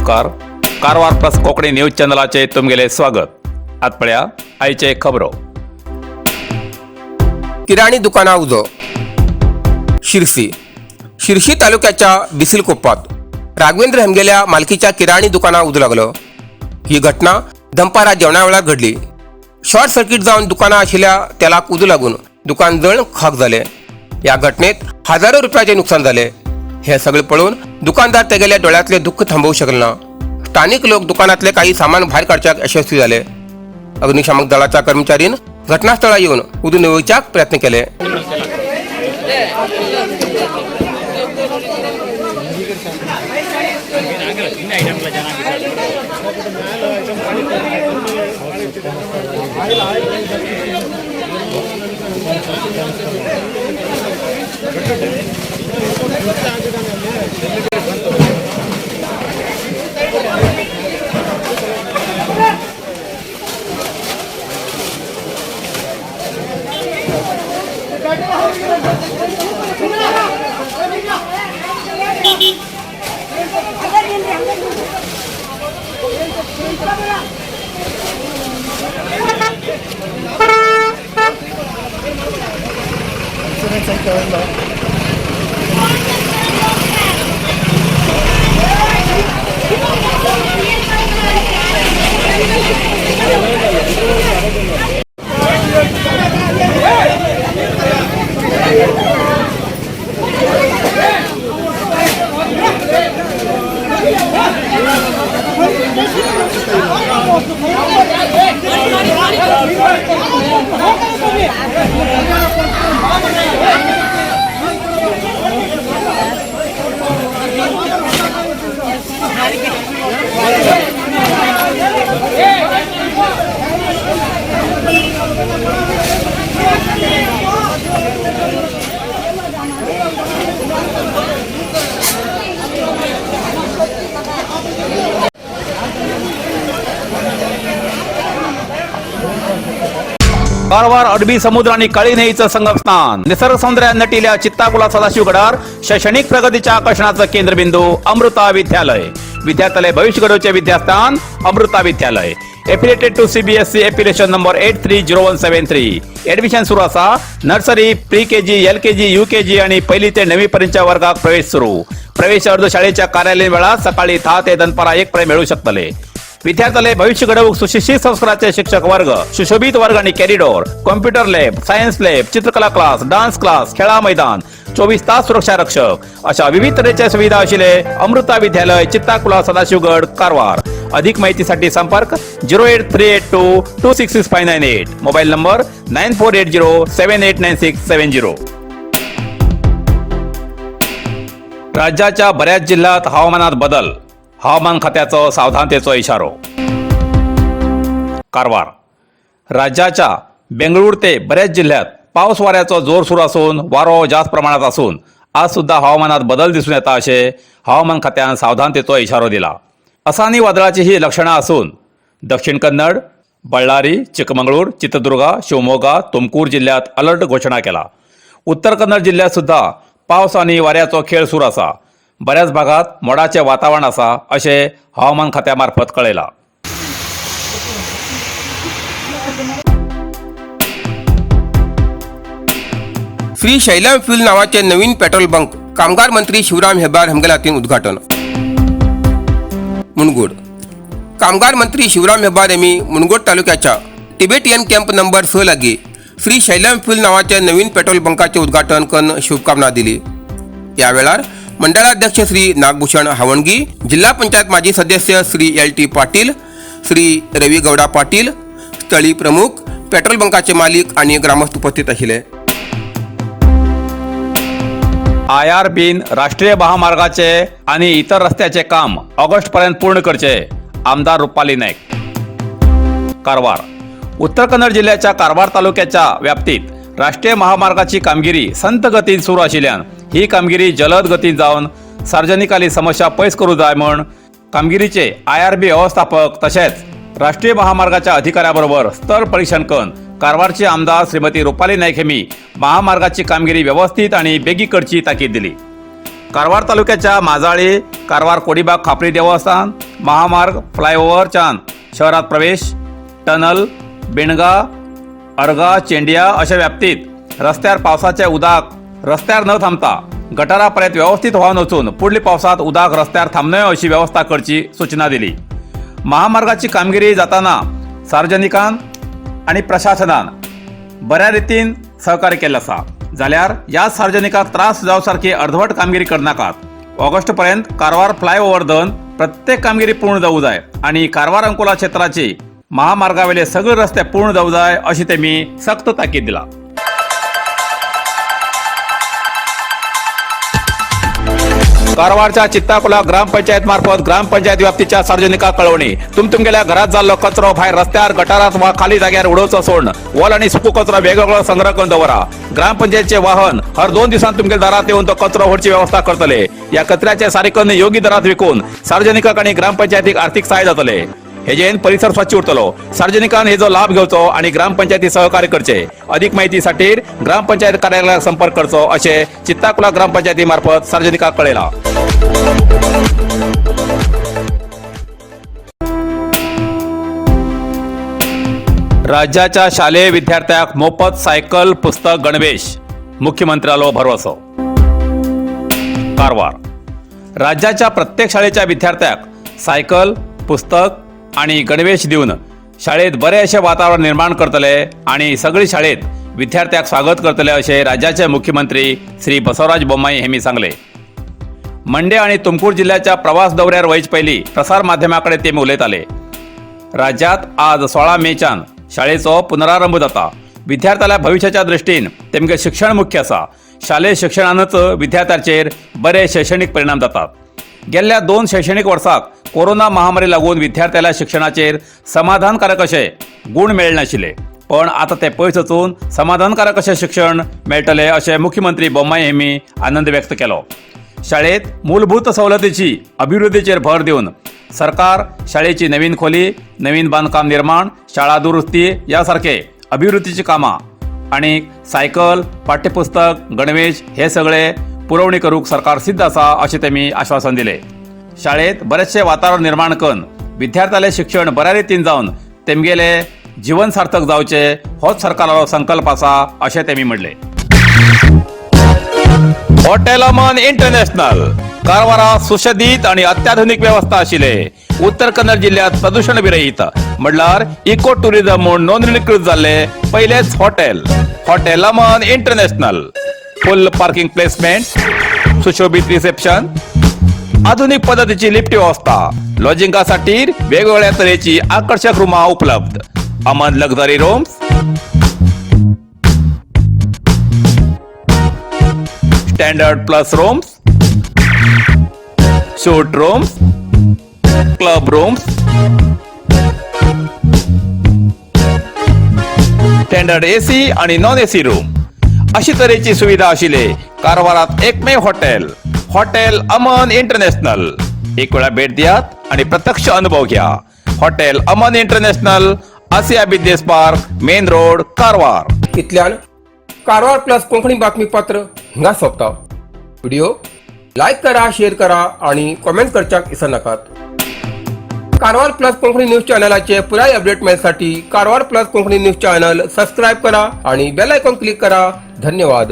नमस्कार. Karwar plus Konkani news चॅनलाचे तुमगेले स्वागत. आत पळया आयचे खबरो. किराणी दुकाना उजो. शिरसी शिरशी तालुक्याच्या बिसिलकोप्पात राघवेंद्र हेमगेल्या मालकीच्या किराणी दुकाना उजो लागलो. ही घटना दनपारा जेवणा वेळार घडली. शॉर्ट सर्किट जावन दुकानां आशिल्ल्या तेलाक उजो लागून दुकान जळून खाक जाले. ह्या घटनेत हजारो रुपयाचे नुकसान जाले. हे सगळे पळोवन दुकानदार तेगेल्या डोळ्यांतले दुःख थांबोवंक शकले ना. स्थानिक लोक दुकानातले काही सामान भायर काडच्याक यशस्वी जाले. अग्निशामक दळाच्या कर्मचारीन घटनास्थळार येवन उजो न्हिवोवच्याक प्रयत्न केले. कारवार अरबी समुद्र आणि काळी न्हंयेचं संगमस्थान, निसर्ग सौंदर्यात नटिल्या चित्ताकुला सदाशिवगडार शैक्षणिक प्रगतीच्या आकर्षणाचं केंद्रबिंदू अमृता विद्यालय. विद्यार्थ्यालय भविष्य घडवचे विद्यास्थान Amrita Vidyalaya. Affiliated to CBSE, affiliation number 830173. Admission सुरू असा. Nursery, pre KG, L K G, U K G आणि पहिली ते नववी पर्यंतच्या वर्गात प्रवेश सुरू. प्रवेश अर्ज शाळेच्या कार्यालयीन वेळात सकाळी 10 ते दनपारा 1 पर्यंत मिळू शकतले. विद्यार्थ्याले भविष्य घडवूक सुशिक्षित संस्काराचे शिक्षक वर्ग, सुशोभित वर्ग आणि corridor, computer lab, science lab, चित्रकला क्लास, डान्स क्लास, खेळा मैदान, 24 तास सुरक्षा रक्षक अशा विविध तऱ्हेच्या सुविधा असलेले अमृता विद्यालय, चित्ताकुला, सदाशिवगड, कारवार. अधिक माहितीसाठी संपर्क 08382266598, mobile number 9480789670. राज्याच्या बऱ्याच जिल्ह्यात हवामानात बदल, हवामान खात्याचो सावधानतेचो इशारो. कारवार. राज्याच्या बेंगळूर ते बऱ्याच जिल्ह्यात पाऊस वाऱ्याचो जोर सुरू असून वारो जास्त प्रमाणात असून आज सुद्धा हवामानात बदल दिसून येता असे हवामान खात्यान सावधानतेचो इशारो दिला. असानी वादळाची ही लक्षणां असून दक्षिण कन्नड, बळ्ळारी, चिकमंगळूर, चित्रदुर्गा, शिवमोगा, तुमकूर जिल्ह्यात अलर्ट घोशणा केला. उत्तर कन्नड जिल्ह्यात सुद्धा पावस आणि वाऱ्याचो खेळ सुरू आसा. बऱ्याच भागात मोडाचे वातावरण आसा अशें हवामान खात्या मार्फत कळयला. श्री शैलम फ्युल नावाचे नवीन पेट्रोल बंक कामगार मंत्री शिवराम हेब्बार हेमगेल्या हातीन उद्घाटन. मुनगोड. कामगार मंत्री शिवराम हेब्बार यांनी मुनगोड तालुक्याच्या टिबेटियन कॅम्प नंबर 6 लागी श्री शैलम फ्युल नावाचे नवीन पेट्रोल बंकाचे उद्घाटन करून शुभकामना दिली. या वेळार मंडळाध्यक्ष श्री नागभूषण हावणगी, जिल्हा पंचायत माजी सदस्य श्री एल टी पाटील, श्री रवी गौडा पाटील, स्थळी प्रमुख, पेट्रोल बंकाचे मालिक आणि ग्रामस्थ उपस्थित आशिल्ले. I R bin राष्ट्रीय महामार्गाचे आणि इतर रस्त्याचे काम ऑगस्ट पर्यंत पूर्ण करचे, आमदार रुपाली नाईक. कारवार. उत्तर कन्नड जिल्ह्याच्या कारवार तालुक्याच्या व्याप्तीत राष्ट्रीय महामार्गाची कामगिरी संत गतीन सुरू आशिल्ल्यान ही कामगिरी जलद गतीन जावन सार्वजनिकाली समस्या पयस करूं जाय म्हूण कामगिरीचे I R B व्यवस्थापक तशेंच राष्ट्रीय महामार्गाच्या अधिकाऱ्याबरोबर स्थळ परीक्षण करून कारवारचे आमदार श्रीमती रुपाली नाईक यांनी महामार्गाची कामगिरी व्यवस्थित आणि बेगी करची ताकीद दिली. कारवार तालुक्याच्या माजाळी, कारवार कोडीबाग खापरी देवस्थान महामार्ग फ्लायओव्हरच्यान शहरात प्रवेश, टनल, बेणगा, अर्गा, चेंडिया अशा व्याप्तीत रस्त्यार पावसाचे उदक रस्त्यार न थांबता गटारापर्यंत व्यवस्थित व्हावन वचून पुढली पावसात उदक रस्त्यार थांबनय अशी व्यवस्था करची सूचना दिली. महामार्गाची कामगिरी जाताना सार्वजनिकान आणि प्रशासनान बऱ्या रितीन सहकार्य केल्लें आसा, जाल्यार ह्या सार्वजनिकाक त्रास जावसारकी अर्धवट कामगिरी करनाकात. ऑगस्ट पर्यंत कारवार फ्लायओव्हर धन प्रत्येक कामगिरी पूर्ण जावू जाय आणि कारवार अंकोला क्षेत्राची महामार्गावेले सगळे रस्ते पूर्ण जावू जाय अशी तेमी सक्त ताकीद दिला. कारवारच्या चित्ताकुला ग्रामपंचायत मार्फत ग्रामपंचायत व्याप्तीच्या सार्वजनिका कळवणी. तुमगेल्या घरात जाल्लो कचरो भायर रस्त्यार, गटारात वा खाली जाग्यार उडोवचो सोडून वल आणि सुको कचरो वेगवेगळो संग्रह करून दवरा. ग्रामपंचायतचे वाहन हर 2 दिवसांत तुमच्या दारात येऊन तो कचरो व्हरची व्यवस्था करतले. या कचऱ्याचे सारिकन योग्य दरात विकून सार्वजनिकाक आणि ग्रामपंचायतीक आर्थिक सहाय्य जातले. हेजेन परिसर स्वच्छ उरतलो. सार्वजनिकान हेजो लाभ घेवचो आणि ग्रामपंचायती सहकार्य करचे. अधिक माहितीसाठी ग्रामपंचायत कार्यालयात संपर्क करचो असे चित्ताकुला ग्रामपंचायती मार्फत सार्वजनिकाक कळेला. राज्याच्या शालेय विद्यार्थ्याक मोफत सायकल, पुस्तक, गणवेश, मुख्यमंत्र्यालो भरवसो. कारवार राज्याच्या प्रत्येक शाळेच्या विद्यार्थ्याक सायकल, पुस्तक आणि गणवेश दिवन शाळेत बरे अशें वातावरण निर्माण करतले आणि सगळी शाळेत विद्यार्थ्याक स्वागत करतले अशें राज्याचे मुख्यमंत्री श्री बसवराज बोम्माई हेमी सांगले. मंड्या आणि तुमकूर जिल्ह्याच्या प्रवास दौऱ्यार वयचे पयलीं प्रसार माध्यमां कडेन ते उलयताले. राज्यात आज 16 मेच्यान शाळेचो पुनरारंभ जाता. विद्यार्थ्याल्या भविष्याच्या दृष्टीन तेमगे शिक्षण मुख्य आसा. शालेय शिक्षणानच विद्यार्थ्यांचेर बरे शैक्षणिक परिणाम जातात. गेल्ल्या 2 शैक्षणिक वर्साक कोरोना महामारी लागून विद्यार्थ्याल्या शिक्षणाचेर समाधानकारक अशे गूण मेळनाशिल्ले, पण आतां ते पयस वचून समाधानकारक अशें शिक्षण मेळटलें अशें मुख्यमंत्री बोम्माई हेमी आनंद व्यक्त केलो. शाळेत मूलभूत सवलतीची अभिवृद्धीचेर भर दिवन सरकार शाळेची नवीन खोली, नवीन बांदकाम निर्माण, शाळा दुरुस्ती यासारखे अभिवृद्धीची कामां आणि सायकल, पाठ्यपुस्तक, गणवेश हे सगळे पुरवणी करूक सरकार सिद्ध आसा अशें तेमी आश्वासन दिले. शाळेत बरेचशे वातावरण निर्माण करून विद्यार्थ्याले शिक्षण बऱ्या रितीन जावन तेमगेले जीवन सार्थक जावचे होच सरकाराचो संकल्प आसा अशें तेमी म्हणलें. हॉटेल अमन इंटरनॅशनल कारवारा सुशोभीत आणि अत्याधुनिक व्यवस्था आशिल्ले, उत्तर कन्नड जिल्ह्यात प्रदूषण विरहित म्हणल्यार इको टुरिझम म्हूण नोंदणीकृत जाल्ले पयलेच hotel, hotel Aman international. Full parking placement, सुशोभित रिसेप्शन, आधुनिक पद्धतीची लिफ्ट व्यवस्था, लॉजिंगासाठी वेगवेगळ्या तरेची आकर्षक रूमा उपलब्ध. Aman luxury rooms, standard plus rooms, suite rooms, club rooms, standard AC आणि नॉन एसी रूम अशी तरेची सुविधा आशिल्ले कारवारात एकमेव हॉटेल, हॉटेल अमन इंटरनॅशनल. एक वेळा भेट दियात आणि प्रत्यक्ष अनुभव घ्या. Hotel Aman international, Asia business park, main road, Karwar. इतल्यान कारवार प्लस कोंकणी बातमीपत्र हिंगा सोंपता. व्हिडिओ लायक करा, शेअर करा आणि कॉमेंट करच्याक विसरनाकात. कारवार प्लस कोंकणी न्यूज चॅनलाचे पुराय update मेळसाठी Karwar plus Konkani news channel subscribe करा आणि बेल आयकॉन क्लिक करा. धन्यवाद.